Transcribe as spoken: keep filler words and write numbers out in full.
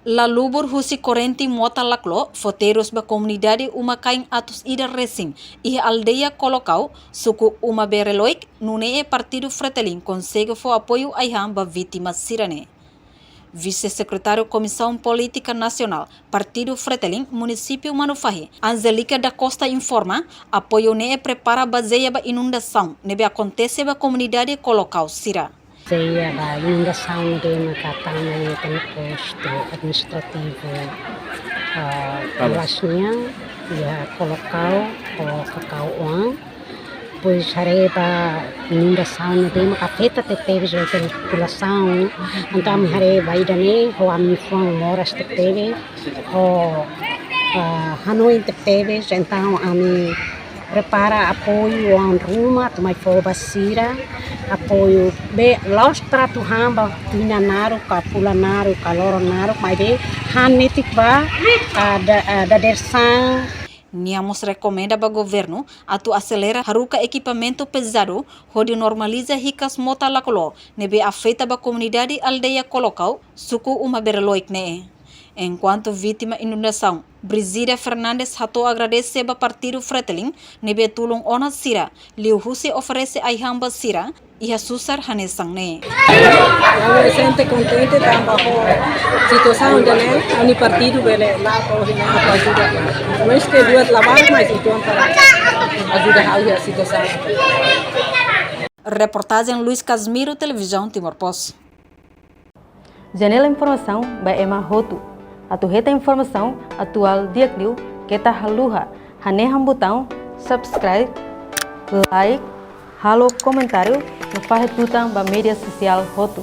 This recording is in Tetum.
Lalubur husi korrente mota lakló fó terus ba komunidade uma-kain atus ida resin iha aldeia Kolokau, suku Uma Bere Loik, nune'e Partidu Fretilin konsege fó apoiu ai-han ba vítima sira-ne'e. Vise-Sekretáriu Komisaun Polítika Nasionál Partidu Fretilin Munisípiu Manufahi, Angélica da Costa, informa, apoiu ne'e prepara bazeia ba inundasaun ne'ebé akontese ba komunidade Kolokau sira. Bazeia ba inundasaun ne'ebé maka tama iha ita-nia postu administrativu, ah, Talas. Talas nian, iha Kolokau ho Kakau Oan. Depois haree ba inundasaun ne'ebé maka afeta tebetebes ba ita-nia populasaun. Entaun ami haree ba ida-ne'e ho ami-nia fuan moras tebetebes, ho, ah, hanoin tebetebes. Entaun ami prepara apoiu oan ruma atu mai fó ba sira, apoiu be la'ós para atu han ba tinan naruk, ka fulan naruk, ka loron naruk, maibé han netik ba, ah, da-, ah, dadeer-saan. Nia mós rekomenda ba governu atu aselera haruka ekipamentu pezadu hodi normaliza hikas mota lakló ne'ebé afeta ba komunidade aldeia Kolokau, suku Uma Bere Loik ne'e. Enkuantu vítima inundasaun, Brizida Fernandes hato'o agradese ba Partidu Fretilin ne'ebé tulun ona sira, liuhusi oferese ai-han ba sira iha susar hanesan ne'e. Ami sente kontente tanba ho situasaun ida-ne'e, ami partidu bele la'o to'o iha ne'e atu ajuda. Maske buat labarik, mas entaun para ajuda ha'u iha situasaun. Reportajen Luis Casimiro, Televizaun Timor Post. Janela informasaun ba ema hotu. Atu hetan informasaun atuál di'ak liu, keta haluha hanehan butaun subscribe, like, halo komentáriu no fahe tutan ba média sosiál hotu.